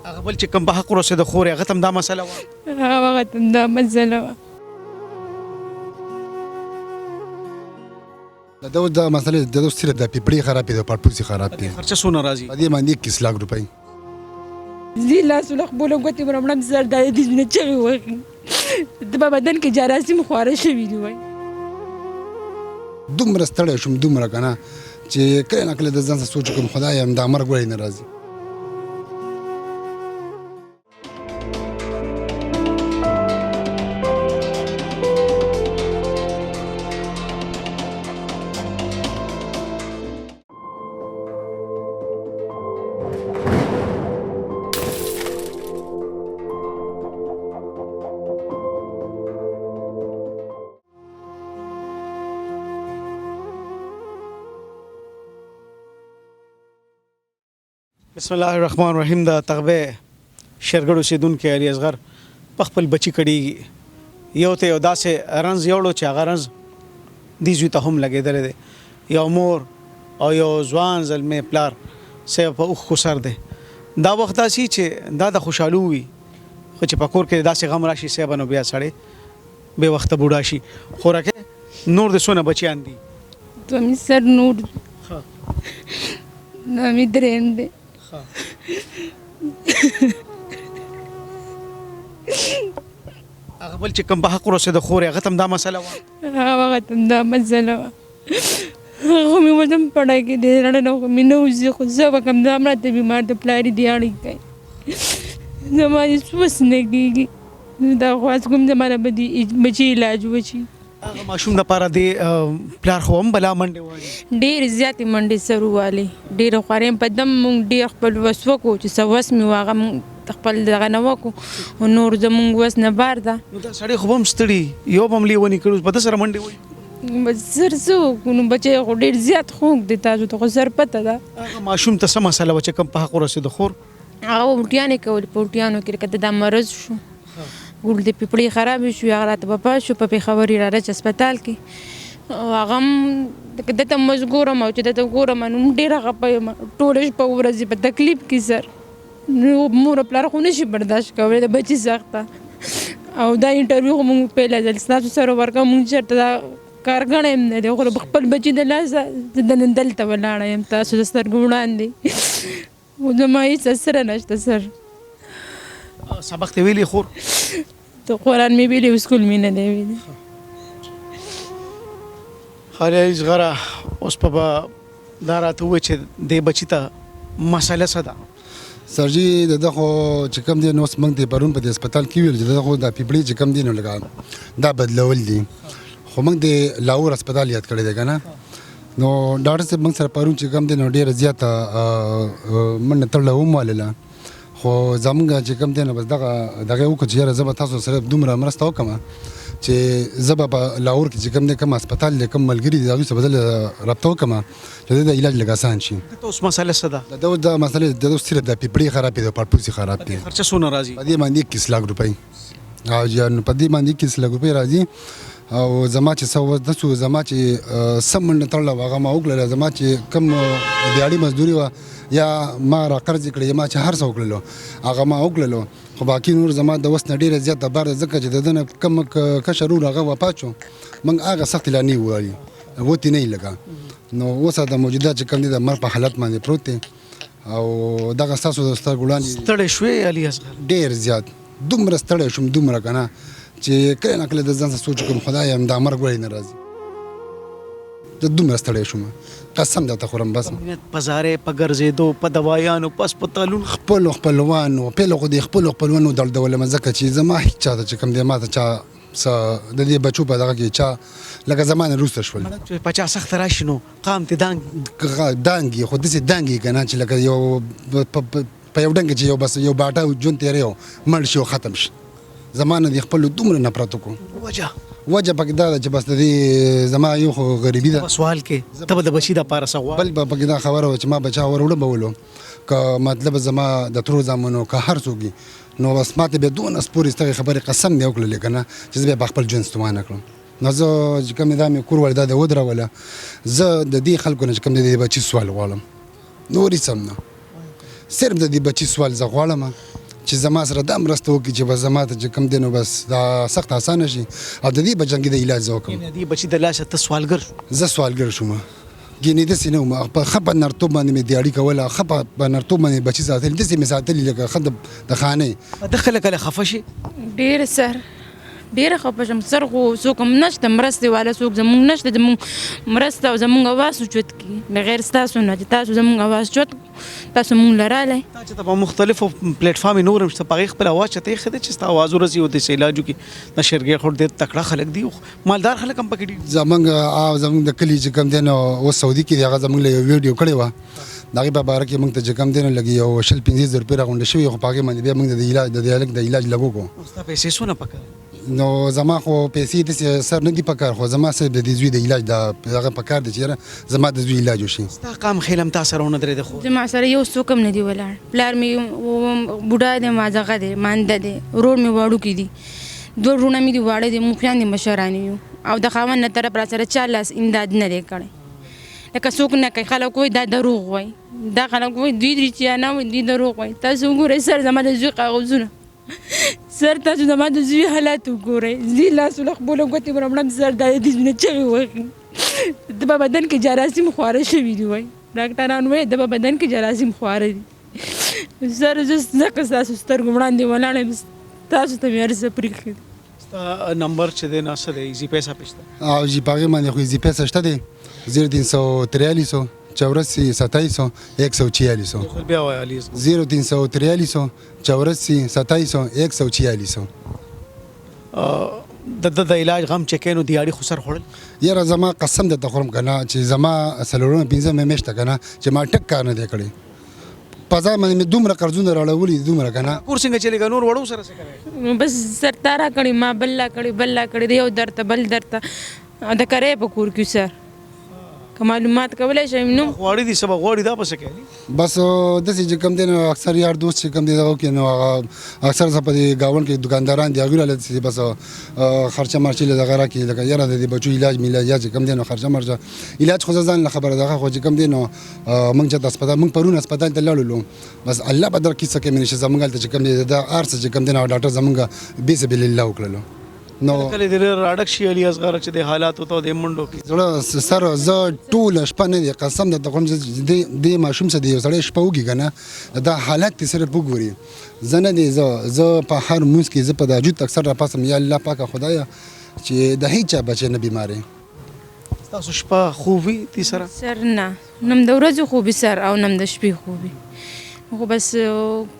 هغه بل چې کوم په حق ورسېده خور یې، هغه ته هم دا مسله وه؟ هغه ته هم دا مسله وه. د ده دا مسله د ده صرف د پیپړې خرابې ده، پړپوسې خراب دي. خرچه څونه راځي؟ په دې باندې 21 لاک روپۍ. زی لاسونه خپلو ګوتې ورمړم سر دا دې نه چغې وهي، د په بدن کې جراثیم خواره شوي دي. وایي دومره ستړی شوم، دومره که نه چې کله نه کله د ځان سره سوچ وکړم، خدایه دا مرګ ولې نه راځي. بسم الله الرحمن الرحیم. د تغبه شرګړ اوسیدونکو علي اصغر په خپل بچی کړيږي، یو ته یو داسې رنځ یوړو چې هغه رنځ دې زوی ته هم لګېدلی دی. یو مور او یو ځوان زلمی پلار صاحب په اوښکو سر دی. دا وخت داسې چې دا د خوشحالو وي، خو چې په کور کې داسې غم راشي صاحب، نو بیا سړی بې وخته بوډا شي. خورکه، نور د څونه بچیان دي؟ دوه مې سر نور، دا مې دریم دی. هغه بل چې کوم په حق ورسېده خور یې، هغه ته هم دا مسله وه؟ هغه ته هم دا مسله وه. هغه مې اوس هم پړه کې دی، زړه نه خو مې نه وځي، خو څه وکړم، دا هم راته بیمار د پلار یې دیاړې کوي، زما هېڅ وس نه کېږي. دا خواست کوم زما نه به دې بچي علاج وشي. هغه ماشوم دپاره دې پلار خو هم بلا منډې وهلې؟ ډېرې زیاتې منډې سر ووهلې، ډېرې خوارې په دم. مونږ ډېر خپل وس وکړو، چې څه وس مې و هغه مونږ خپل دغه نه وکړو، خو نور زمونږ وس نه بار ده. نو دا سړی خو به هم ستړي، یو به هم لیونی کړي، اوس به ده سره منډې وهي؟ بس سر څه وکړو، نو بچی خو ډېر زیات خوږ دی، تاسو ته خو سر پته ده. هغه ماشوم ته څه مسله وه چې کوم په حق ورسېده خور؟ هغه الټیانې کولې، په الټیانو کې لکه دا مرض شو، ګول د پیپړې خرابې شو، هغه راته وفات شو. په پېښور یې رارچ هسپتال کې، هغه هم ده ته مز ګورم او چې ده ته ګورم نو ډېره خفه یم. ټوله شپه ورځ په تکلیف کې سر، نو مور او پلار خو نه شي برداشت کولی د بچي سخته. او دا انټرویو خو مونږ پهله ځل ستاسو سره ورکوم، مونږ چېرته دا کارګڼی هم نه دی، خو خپل بچي د لاسه زه د نن دلته ولاړه یم تاسو د سترګو وړاندې، خو زما هېڅ اسره نشته سر. سبق ته ویلي خور؟ ته قرآن مې ویلي، سکول مې نه دی ویلي. خالي اصغره، اوس په به دا راته ووایه چې دې بچي ته مسله څه ده؟ سر جي، د ده خو چې کوم دی نو اوس موږ ته پرون په دې هسپتال کې ویل چې د ده خو دا پیپړې چې کوم دی نو لکه دا بدلول دي، خو موږ د لاهور هسپتال یاد کړی دی که نه. نو ډاکټر صاحب موږ سره پرون چې کوم دی نو ډېره زیاته منډه تړله وموالله، خو زمونږ چې کوم دی نو بس دغه دغه وکړو چې یاره زه به تاسو سره دومره مرسته وکړم چې زه به په لاهور کې چې کوم دی کوم هسپتال دی، کوم ملګري دي، هغوی سره به زه رابطه وکړم چې د ده علاج لږ اسان شي. ده ته اوس مسله څه ده؟ د ده اوس دا مسله د ده صرف د پیپړې خرابې ده، پړپوسې خراب دي. خرچه څونه راځي؟ په دې باندې 21 لاک روپۍ، او نو په دې باندې 21 لاک روپۍ راځي. او زما چې څه وس دسو، زما چې څه منډه تړله وه هغه ما وکړله، زما چې کوم دیاړي مزدوري وه یا ما را قرض کړې، ما چې هر څه وکړلو هغه ما وکړلو، خو باقي نور زما د وس نه ډېره زیاته بار ده، ځکه چې د ده نه کوم کشر ورور هغه وفات شو، موږ هغه سختې لا نه ووایي وتې نه یې لګه. نو اوس د موجوده چې کوم دی د مرګ په حالت باندې پروت دی، او دغه ستاسو د سترګو وړاندې. ستړی شوې علي اصغر؟ ډېر زیات، دومره ستړی شوم، دومره که نه چې کله نه کله د ځان سره سوچ وکړم، خدایه دا مرګ ولې نه راځي. زه دومره ستړی شوم، قسم درته خورم بس. په زارې، په ګرځېدو، په دوایانو، په هسپتالونو، خپلو خپلوانو پهله خو دې خپلو خپلوانو دړدولم، ځکه چې زما هېچا ته چې کوم دی ما ته چا څه د دې بچو په دغه کې چا لکه زما نه وروسته شول. چې په چا سخته راشي نو قام ته دانګي. دانګي خو داسې دانګي که نه چې لکه یو په یو ډنګ چې یو بس یو باټه ژوند تېری او مړ شي او ختم شي. زما نه دې خپلو دومره نفرت وکړو. وجه پکې دا ده چې بس د دې زما یو خو غریبي ده. سوال کې ته به د بچي دپاره څه غواړې؟ بل به پکې دا خبره وه چې ما بچا ور وړبولو که مطلب زما د ترور زامنو که هر څوک وي، نو بس ما ته بیا دونه سپورې ستغې خبرې قسم مې وکړلې که نه چې زه بیا په خپل ژوند ستومانه کړم. نو زه چې کوم دا مې کور والي دا دې ودروله، زه د دې خلکو نه چې کوم دی د بچي سوال غواړم. نور هېڅ هم نه. صرف د دې بچي سوال زه غواړم چې زما سره دا مرسته وکړي چې بس زما ته چې کوم دی نو بس دا سخت اسانه شي او د دې بچنګي د علاج زه وکړم. یعنې د دې بچي د لاسه ته سوالګر شو؟ زه سوالګر شوم. ګینې داسې نه وم، په ښه په نرتوب باندې مې دیاړي کوله، ښه په نرتوب باندې بچي ساتلي، داسې مې ساتلي لکه ښه د خانې. ته کله کله خفه شې؟ ډېر سر، ډېره خفه شم سر، خو څوک هم نشته مرستې والا، څوک زمونږ نشته زمونږ مرسته او زمونږ اواز اوچت کړي بغیر ستاسو نه، چې تاسو زمونږ اواز اوچت تاسو مونږ له رالی. تا چې ته په مختلفو پلیټفارم نور هم شته، په هغې خپل اواز چاته ایښی دی چې ستا اواز ورسي او داسې علاج وکړي؟ د شرګې خو ډېر تکړه خلک دي، مالدار خلک هم پکې ډېر دي. زمونږ او زمونږ د کلي چې کوم دی نو اوس سعودي کې دی، هغه زمونږ له یو ویډیو کړې وه، د هغې په باره کې مونږ ته چې کوم دی نو لږ یو 20 25 زره روپۍ راغونډې شوې، خو په هغې باندې بیا مونږ د علاج د دې هلک د علاج لږ وکړو. نو ستا پیسې څونه پکار دي؟ نو زما خو پیسې داسې سر نه دي پکار، خو زما صرف د دې زوی د علاج د هغه پکار دی چې یاره زما د زوی علاج وشي. ستا قام خېل هم تا سره ونه درېده؟ خو زما سره یو څوک هم نه دی ولاړ. پلار مې بوډا دی، مازغه دی، مانده دی، ورور مې وړوکی دی، دوه وروڼه مې دي واړه دي، موږ خویندې مشران یو او د خاوند له طرف را سره چا لاس امداد نه دی کړی. لکه څوک نه کوي، خلک وایي دا دروغ وایي، دا خلک وایي دوی رښتیا نه وایي، دوی دروغ وایي. تاسو وګورئ سر زما د زوی کاغذونه، سر تاسو زما د زوی حالات وګورئ، زوی لاس له خپلو ګوتې ورمړم سر، دا د دې زوی نه چغې وهي، د په بدن کې جراثیم خواره شوي دي، وایي ډاکټران وایي د په بدن کې جراثیم خواره دي. سر زه ځکه ستاسو سترګو وړاندې ولاړ یم، تاسو ته مې هر څه پرېښي دي. ستا نمبر چې دی نو څه دی؟ ایزي پیسه پې شته؟ او جي په هغې باندې خو ایزي پیسه شته دی، 0343 84 27 146. یو ځل بیا وایه علي. 0343 84 27 146. د ده د علاج غم چې کوې نو دیاړي خو سر خوړل؟ یاره زما قسم درته خورم که نه چې زما څلورمه پنځمه میاشت ده که نه چې ما ټک کار نه دی کړی، په ځان باندې مې دومره قرضونه راړولي دي دومره که نه. کور څنګه چلېږه؟ نور وړو سره څه کوې؟ بس سر تا راکړی، ما بل لا کړی، بل لا کړی، د یو درته بل درته، د کرایې په کور کې سر که معلومات کولی شئ نو. غواړي دي سبا غواړي دا به څه کوي؟ بس داسې چې کوم دی نو اکثر یار دوست چې کوم دی دغه وکړي نو هغه اکثر څه په دې ګاونډ کې دکانداران دي هغوی راله داسې بس خرچه مرچې له دغه راکړي، لکه یاره د دې بچو علاج میلاج یا چې کوم دی نو خرچه مرچه علاج خو زه ځان له خبره دغه خو چې کوم دی نو موږ چېرته هسپتال موږ پرون هسپتال ته لاړلو، بس الله به درکړي څه کمی نشي زموږ هلته چې کوم دی دا هر څه چې کوم دی نو ډاکټر زموږ بې سبیل الله وکړلو. نو کله دې راډک شي علي اصغر چې د حالاتو ته د منډو کې؟ زړه سر زه ټوله شپه نه دی قسم درته خورم چې دې ماشوم څه دی یو سړی شپه وږي که نه دا حالت دې صرف وګوري. زه نه دی زه په هر مونځ کې زه په تهجد اکثر راپاڅم، یا الله پاکه خدایه چې د هیچا بچی نه بیمار یم. ستاسو شپه خوب وي دې سره؟ سر نه، نم د ورځې خوب وي سر او نم د شپې خوب وي، خو بس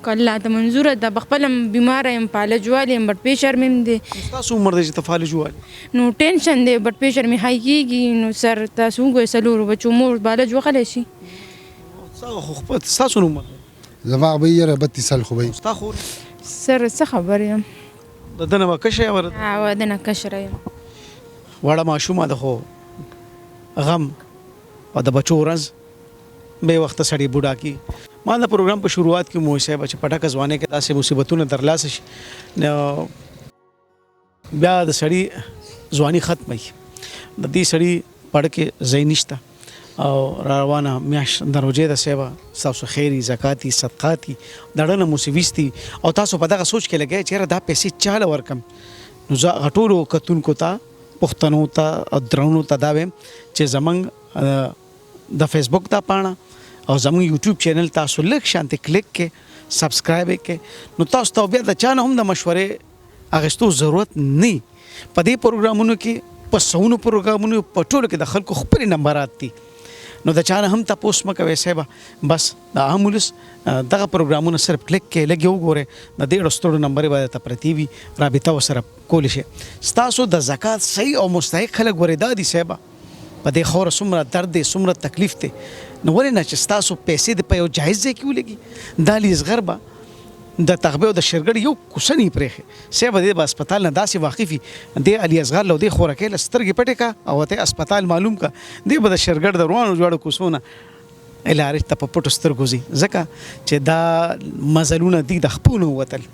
که الله ته منظوره ده. په خپله هم بیماره یم، فالج والی یم، بلډ پریشر مې هم دی. ستاسو عمر دی چې ته فالج والي؟ نو ټینشن دی، بلډ پریشر مې های کېږي. نو سر تاسو وګورئ څلورو بچو مور فالج وخلی شي. ستاسو عمر دی؟ زما به یاره 32 سال خو به وي. ستا خور؟ سر څه خبر یم. د ده نه به کشره یې ورته؟ او د نه کشره یم. وړه ماشومه ده خو غم او د بچو ورځ بې وخته سړی بوډا کېږي. ما د پروګرام په شروعات کې مو صاحب چې په ټکه ځوانۍ کې داسې مصیبتونه ترلاسه شي نو بیا د سړي ځواني ختمه وي، د دې سړي پړ کې ځای نشته. او را روانه میاشت د روژې ده صاحب، ستاسو خیر وي، زکات وي، صدقات وي، دړنه مو څه ویستي او تاسو په دغه سوچ کې لګئ چې یاره دا پیسې چا له ورکړم. نو زه هغه ټولو کتونکو ته، پښتنو ته او درنو ته دا وایم چې زمونږ د فیسبوک دا پاڼه او زمونږ یوټیوب چینل تاسو لږ شانتې کلیک کړئ، سبسکرایب یې کړئ، نو تاسو ته بیا د چا نه هم د مشورې اخیستو ضرورت نه وي. په دې پروګرامونو کې، په سوونو پروګرامونو، په ټولو کې د خلکو خپلې نمبرات دي، نو د چا نه هم تپوس مه کوئ صاحبه. بس د عام ولس دغه پروګرامونه صرف کلیک کړئ، لږ یې وګورئ، د دې ستړو نمبرې به درته پرتې وي، رابطه ورسره کولی شئ. ستاسو د زکات صحیح او مستحق خلک ورې دا دي صاحبه، په دې خاوره څومره درد دی، څومره تکلیف دی، نو ولې نه چې ستاسو پیسې دې په یو جایز ځای کې ولګي. دا علي اصغر به د تغبې او د شرګړې یو کوڅه نه پرېښې صاحب، دې به هسپتال نه داسې واقف وي، دې علي اصغر له دې خورکۍ له سترګې پټې کا او ته هسپتال معلوم کا، دې به د شرګړ د روانو جوړو کوڅو نه علاج ته په پټو سترګو ځي، ځکه چې دا مزلونه دي د خپلو وتل.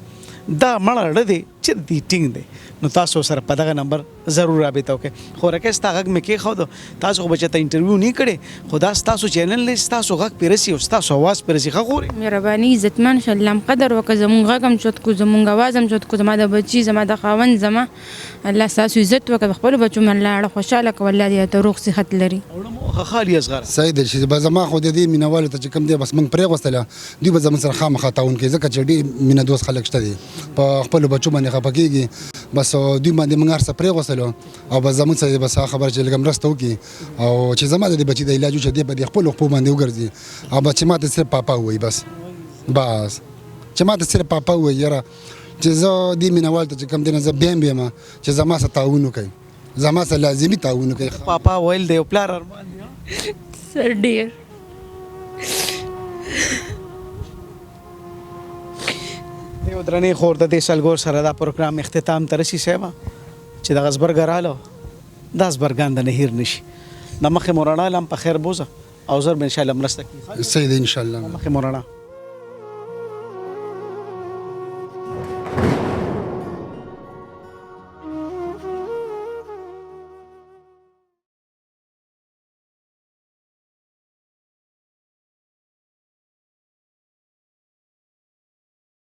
دا مړه اړه دی چې دی ټینګ دی. نو تاسو سره په دغه نمبر ضرور رابطه وکړئ. خو رکه ستا غږ مې کېښود، تاسو خو به چېرته انټرویو نه کړې، خو دا ستاسو چینل دی، ستاسو غږ پرې رسي او ستاسو اواز پرې رسي. ښه خورې؟ مهرباني عزتمن شه، الله هم قدر وکړه، زمونږ غږ هم چوت کو، زمونږ اواز هم چوت کو، زما د بچي، زما د خاوند، زما الله ستاسو عزت وکړه، د خپلو بچو مې الله اړه خوشحاله کړه، الله دې راته روغ صحت لري. اوړه مو ښه خالي اصغر. صحیح دی چې بس زما خو د دې مینهوالو ته چې کوم دی بس موږ پرېغوستله، دوی به زموږ سره خامخا تعاون کوي، ځکه چې ډېر مینه دوست خلک شته دي، په خپلو بچو باندې خفه کېږي، بس دوی باندې موږ هر څه پرېغوستلو او بس زموږ سره بس هغه خبره چې لږه مرسته وکړي او چې زما د دې بچي د علاج وشي، دی به د خپلو خپو باندې وګرځي او بس چې ما ته صرف پاپا ووایي، بس بس چې ما ته صرف پاپا ووایي، یاره چې زه دې مینهوال ته چې کوم دی نه زه بیا هم یم چې زما سره تعاون وکړي، زما سره لازمي تعاون وکړي. پاپا ویل د یو پلار ارمان دی. سر ډېر یو درنې خور د دې سلګور سره دا پروګرام اختتام ته رسي. صاحبه چې دغه زبرګه راله، دا زبرګان د نه هېر نه شي. د مخې مو رڼا لم په خیر بوځه او زر به انشاءالله مرسته کړي. صحیح دی انشاءالله. د مخې مو رڼا.